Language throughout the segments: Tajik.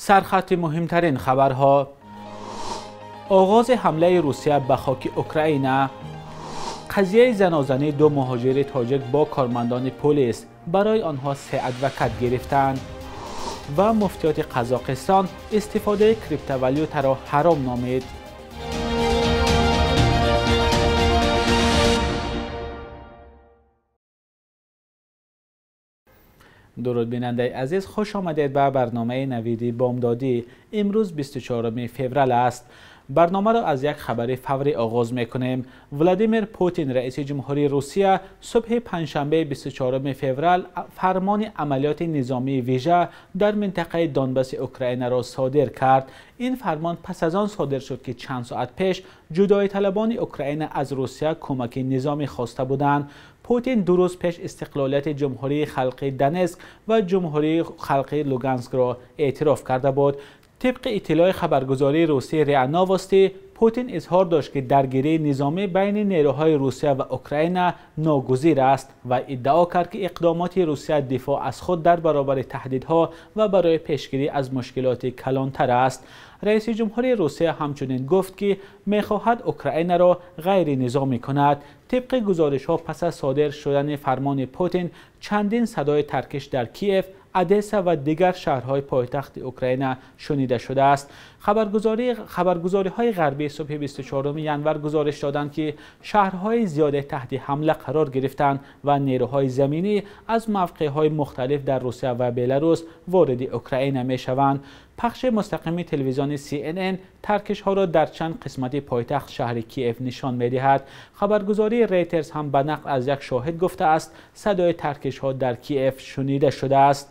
Сархати муҳимтарин хабарҳо: оғози ҳамлаи Русия ба хоки Украина, қазияи занозании ду муҳоҷири тоҷик бо кормандони полис, барои онҳо 3 адвокат гирифтанд ва муфтиёти Қазоқистон истифодаи криптовалютаро ҳаром номид. Дуруд бинандаи азиз, хуш омадед ба барномаи навиди бомдодӣ. Имрӯз 24 феврал аст. Барномаро аз як хабари фаврӣ оғоз мекунем. Владимир Путин, раиси ҷумҳурии Русия, субҳи панҷшанбе 24 феврал фармони амалиёти низомии вижа дар минтақаи Донбасси Украинаро содир кард. Ин фармон пас аз он содир шуд, ки чанд соат пеш ҷудоиталабони Украина аз Русия кӯмаки низомӣ хоста буданд. Путин 2 рӯз пеш истиқлолияти Ҷумҳурии Халқии Донетск ва Ҷумҳурии Халқии Луганскро эътироф карда буд. Тибқи иттилои хабаргузории русии РИА Новости, Путин изҳор дошт, ки даргирии низомӣ байни нерӯҳои Русия ва Украина ногузир аст ва иддао кард, ки иқдомоти Русия дифоъ аз худ дар баробари таҳдидҳо ва барои пешгирӣ аз мушкилоти калонтар аст. Раиси ҷумҳурии Русия ҳамчунин гуфт, ки мехоҳад Украинаро ғайринизомӣ кунад. Тибқи гузоришҳо, пас аз содир шудани фармони Путин чандин садои таркиш дар Киев, Одесса ва дигар шаҳрҳои пойтахти Украина шунида шудааст. Хабаргузориҳои ғарбӣ субҳи 24 январ гузориш доданд, ки шаҳрҳои зиёде таҳти ҳамла қарор гирифтанд ва нерӯҳои заминӣ аз мавқеъҳои мухталиф дар Русия ва Беларус вориди Украина мешаванд. Пахши мустақими телевизиони CNN таркишҳоро дар чанд қисмати пойтахт шаҳри Киев нишон медиҳад. Хабаргузории Рейтерс ҳам ба нақл аз як шоҳид гуфтааст, садои таркишҳо дар Киев шунида шудааст.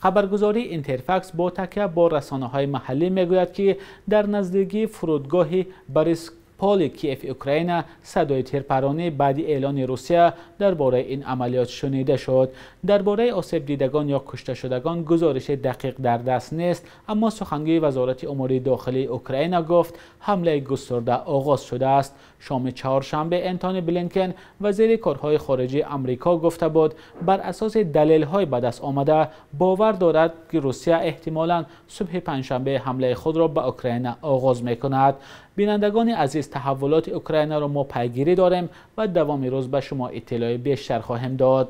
Хабаргузории Интерфакс бо такя бо расонаҳои маҳаллӣ мегӯяд, ки дар наздикии фурудгоҳи Борисполи Киев Украина садои тирпаронӣ баъди эълони Русия дар бораи ин амалиёт шунида шуд. Дар бораи осебдидагон ё кушташудагон гузориши дақиқ дар даст нест, аммо сухангӯи Вазорати умури дохилии Украина гуфт, ҳамлаи густурда оғоз шудааст. Шоми чаҳоршанбе Энтони Блинкен, вазири корҳои хориҷии Амрико, гуфта буд, бар асоси далелҳои ба даст омада бовар дорад, ки Русия эҳтимолан субҳи панҷшанбе ҳамлаи худро ба Украина оғоз мекунад. Бинандагони азиз, таҳаввулоти Украинаро мо пайгирӣ дорем ва давоми рӯз ба шумо иттилои бештар хоҳем дод.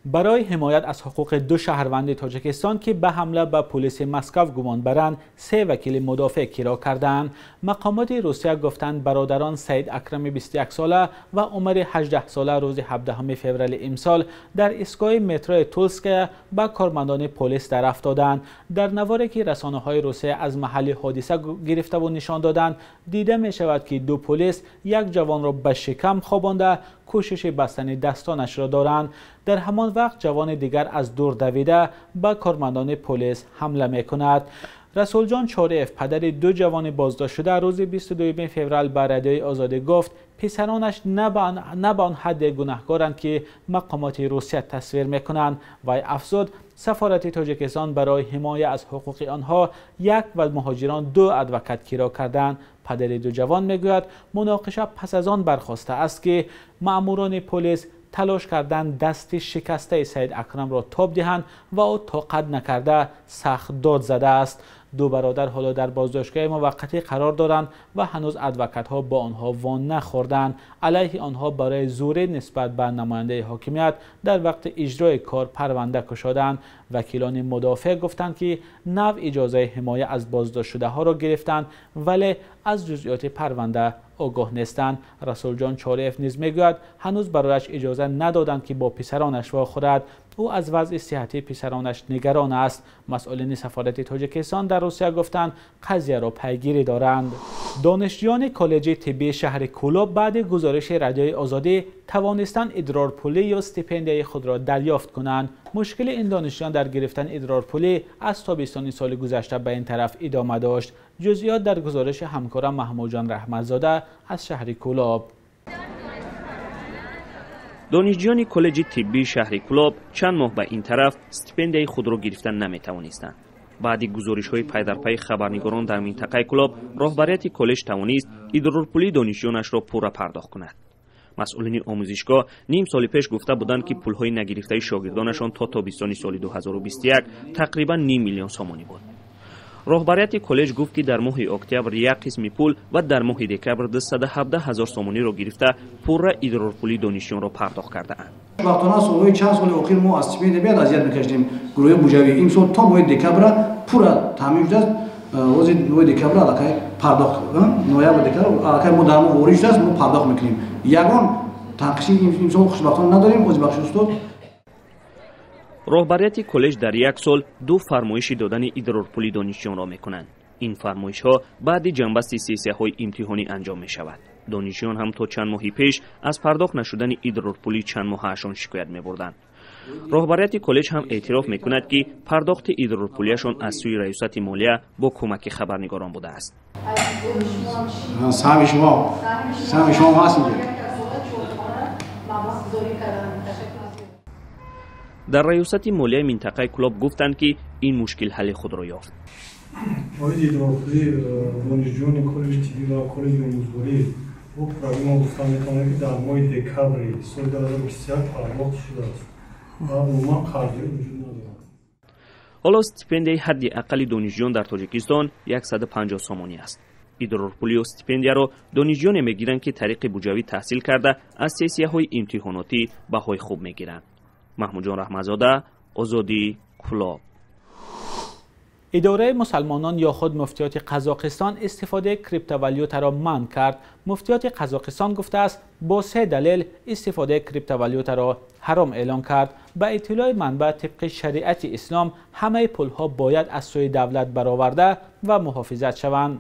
Барои ҳимоят аз ҳуқуқи ду шаҳрванди Тоҷикистон, ки ба ҳамла ба полиси Москва гумон баранд, 3 вакили мудофеъ киро карданд. Мақомоти Русия гуфтанд, бародарон Саид Акрами 21 сола ва Умари 18 сола рӯзи 17 феврали имсол дар истгоҳи метрои Тульская ба кормандони полис дарафтоданд. Дар наворе, ки расонаҳои Русия аз маҳалли ҳодиса гирифтаву нишон доданд, дида мешавад, ки ду полис як ҷавонро ба шикам хобонда кӯшиши бастани дастонашро доранд. Дар ҳамон вақт ҷавони дигар аз дур давида ба кормандони полис ҳамла мекунад. Расулҷон Чориев, падари ду ҷавони боздоштшуда, рӯзи 22 феврал ба Радиои Озодӣ гуфт, писаронаш на ба он ҳадде гунаҳкоранд, ки мақомоти Русия тасвир мекунанд. Вай афзуд, сафорати Тоҷикистон барои ҳимоя аз ҳуқуқи онҳо як ва муҳоҷирон 2 адвокат киро карданд. Падари ду ҷавон мегӯяд, муноқиша пас аз он бархостааст, ки маъмурони полис талош карданд дасти шикастаи Саид Акрамро тоб диҳанд ва ӯ тоқат накарда сахт дод задааст. Ду бародар ҳоло дар боздоштгоҳи муваққатӣ қарор доранд ва ҳанӯз адвокатҳо бо онҳо вон нахӯрданд. Алайҳи онҳо барои зӯрӣ нисбат ба намояндаи ҳокимият дар вақти иҷрои кор парванда кушоданд. Вакилони мудофеъ гуфтанд, ки нав иҷозаи ҳимоя аз боздоштшудаҳоро гирифтанд, вале аз ҷузъиёти парванда огоҳ нестанд. Расулҷон Чориев низ мегӯяд, ҳанӯз барояш иҷоза надоданд, ки бо писаронаш вохӯрад. Ӯ аз вазъи сиҳатии писаронаш нигарон аст. Масъулини сафорати Тоҷикистон дар Русия гуфтанд, қазияро пайгирӣ доранд. Донишҷӯёни коллеҷи тиббии шаҳри Кӯлоб баъди гузориши Радиои Озодӣ тавонистанд идрорпулӣ ё стипендияи худро дарёфт кунанд. Мушкили ин донишҷӯён дар гирифтани идрорпулӣ аз тобистони соли гузашта ба ин тараф идома дошт. Ҷузъиёт дар гузориши ҳамкорам Маҳмудҷон Раҳматзода аз шаҳри Кӯлоб. Донишҷӯёни коллеҷи тиббии шаҳри Кӯлоб чанд моҳ ба ин тараф стипендияи худро гирифта наметавонистанд. Баъди гузоришҳои пайдарпайи хабарнигорон дар минтақаи Кӯлоб, роҳбарияти коллеҷ тавонист идрорпулии донишҷӯёнашро пурра пардохт кунад. Масъулини омӯзишгоҳ ним соли пеш гуфта буданд, ки пулҳои нагирифтаи шогирдонашон то тобистони соли 2021 тақрибан ним миллион сомонӣ буд. Роҳбарияти коллеҷ гуфт, ки дар моҳи октябр як қисми пул ва дар моҳи декабр 217 ҳазор сомониро гирифта пурра идрорпулии донишҷӯёнро пардохт кардаанд. Хушбахтона солҳои чанд соли охир мо аз стипендия беяд азият мекашидем гурӯҳи буҷавӣ. Имсол то моҳи декабра пурра таъмин шудааст. Ҳозир моҳи декабра аллакай пардохт, ноябр декабр аллакай мо дар мо ворид шудааст, мо пардохт мекунем. Ягон танқиши имсол хушбахтона надорем. Ози бахши устод. Роҳбарияти коллеҷ дар як сол ду фармоиши додани идрорпули донишҷӯёнро мекунанд. Ин фармоишҳо баъди ҷанбасти сессияҳои имтиҳонӣ анҷом мешавад. Донишҷӯён ҳам то чанд моҳи пеш аз пардохт нашудани идрорпули чанд моҳаашон шикоят мебурданд. Роҳбарияти коллеҷ ҳам эътироф мекунад, ки пардохти идрорпулияшон аз сӯи раёсати молия бо кӯмаки хабарнигорон будааст. Саҳми шумо, саҳми шумо ҳаст. Дар раёсати молияи минтақаи Кӯлоб гуфтанд, ки ин мушкил ҳалли худро ёфт. Оиди идрорпулии донишҷӯёни коллеҷи тиббӣ ва коллеҷи омӯзгорӣ бо пуррагӣ мо гуфта метавонем, ки дар моҳи декабри соли 2021 пардохт шудааст ва умуман қарзӣ вуҷуд надорад. Ҳоло стипендияи ҳадди аққали донишҷӯён дар Тоҷикистон 150 сомонӣ аст. Идрорпулию стипендияро донишҷӯёне мегиранд, ки тариқи буҷавӣ таҳсил карда аз сессияҳои имтиҳонотӣ баҳои хуб мегиранд. Маҳмудҷон Раҳматзода, Озодӣ, Кӯлоб. Идораи мусалмонон ё худ муфтиёти Қазоқистон истифодаи криптовалютаро манъ кард. Муфтиёти Қазоқистон гуфтааст, бо се далел истифодаи криптовалютаро ҳаром эълон кард. Ба иттилои манбаъ, тибқи шариати ислом ҳамаи пулҳо бояд аз сӯи давлат бароварда ва муҳофизат шаванд.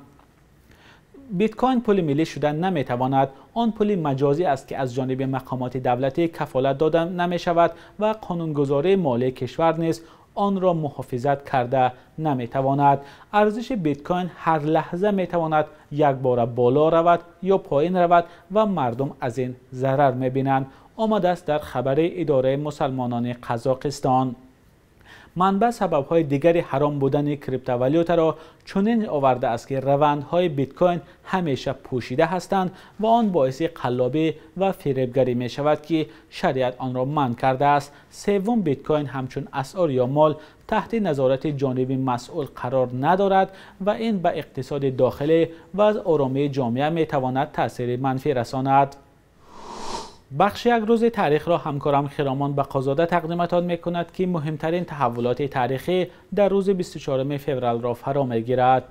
Биткоин пули миллӣ шуда наметавонад. Он пули маҷозӣ аст, ки аз ҷониби мақомоти давлатӣ кафолат дода намешавад ва қонунгузории молии кишвар низ онро муҳофизат карда наметавонад. Арзиши биткоин ҳар лаҳза метавонад якбора боло равад ё поин равад ва мардум аз ин зарар мебинанд. Омадааст дар хабари идораи мусалмонони Қазоқистон. Манбаъ сабабҳои дигари ҳаром будани криптовалютаро чунин овардааст, ки равандҳои биткоин ҳамеша пӯшида ҳастанд ва он боиси қаллобӣ ва фиребгарӣ мешавад, ки шариат онро манъ кардааст. Севум, биткоин ҳамчун асъор ё мол таҳти назорати ҷониби масъул қарор надорад ва ин ба иқтисоди дохилӣ ва аз оромии ҷомеа метавонад таъсири манфӣ расонад. Бахши як рӯзи таърихро ҳамкорам Хиромон Бақозода тақдиматон мекунад, ки муҳимтарин таҳаввулоти таърихӣ дар рӯзи 24 февралро фаро мегирад.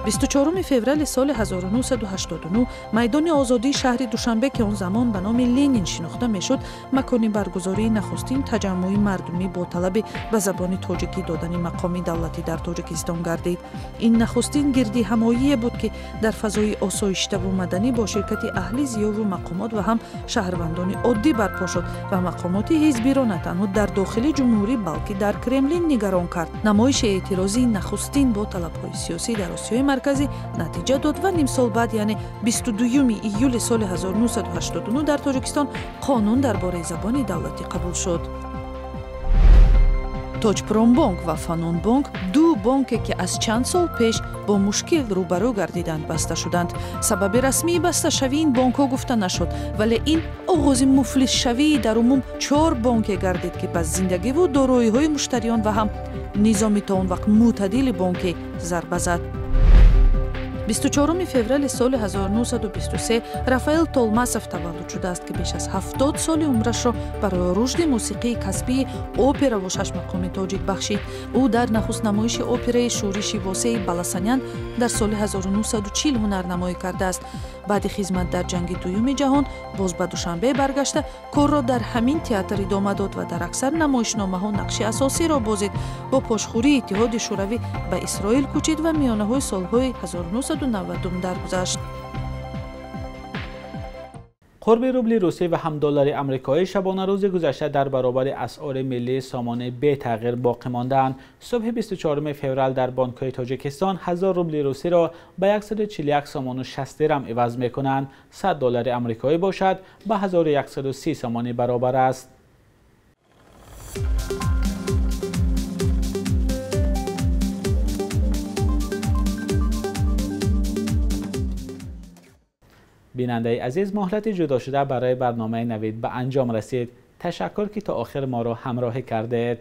24 феврали соли 1989 майдони озодии шаҳри Душанбе, ки он замон ба номи Ленин шинохта мешуд, макони баргузории нахустин таҷаммуи мардумӣ бо талаби ба забони тоҷикӣ додани мақоми давлатӣ дар Тоҷикистон гардид. Ин нахустин гирдиҳамоие буд, ки дар фазои осоиштаву маданӣ бо ширкати аҳли зиёву мақомот ва ҳам шаҳрвандони оддӣ барпо шуд ва мақомоти ҳизбиро на танҳо дар дохили ҷумҳурӣ, балки дар Кремлин нигарон кард. Намоиши эътирозии нахустин бо талабҳои сиёсӣ дар Осиёи Марказӣ натиҷа дод ва ним сол баъд, яъне 22 июли соли 1989 дар Тоҷикистон қонун дар бораи забони давлатӣ қабул шуд. Тоҷпромбонк ва Фанонбонк, ду бонке, ки аз чанд сол пеш бо мушкил рӯбарӯ гардиданд, баста шуданд. Сабаби расмии басташавии ин бонкҳо гуфта нашуд, вале ин оғози муфлисшавии дар умум чор бонке гардид, ки ба зиндагиву дороиҳои муштариён ва ҳам низоми то он вақт мӯътадили бонкӣ зарба зад. 24 феврали соли 1923 Рафаэл Толмасов таваллуд шудааст, ки беш аз 70 соли умрашро барои рушди мусиқии касбии операву шашмақоми тоҷик бахшид. Ӯ дар нахустнамоиши операи шӯриши восеи Баласанян дар соли 1940 ҳунарнамоӣ кардааст. Баъди хизмат дар ҷанги дуюми ҷаҳон боз ба Душанбе баргашта, корро дар ҳамин театр идома дод ва дар аксар намоишномаҳо нақши асосиро бозид. Бо пошхӯрии Иттиҳоди Шӯравӣ ба Исроил кӯчид ва миёнаҳои солҳои 1990 даргузашт. Қурби рубли русӣ ва ҳам доллари амрикоӣ шабонарӯзи гузашта дар баробари асъори миллии сомонӣ бетағйир боқӣ мондаанд. Субҳи 24 феврал дар бонкҳои Тоҷикистон 1000 рубли русиро ба 141 сомону 60 дирам иваз мекунанд. 100 доллари амрикоӣ бошад ба 1130 сомонӣ баробар аст. Бинандаи азиз, муҳлати ҷудошуда барои барномаи Навид ба анҷом расид. Ташаккур, ки то охир моро ҳамроҳӣ кардед.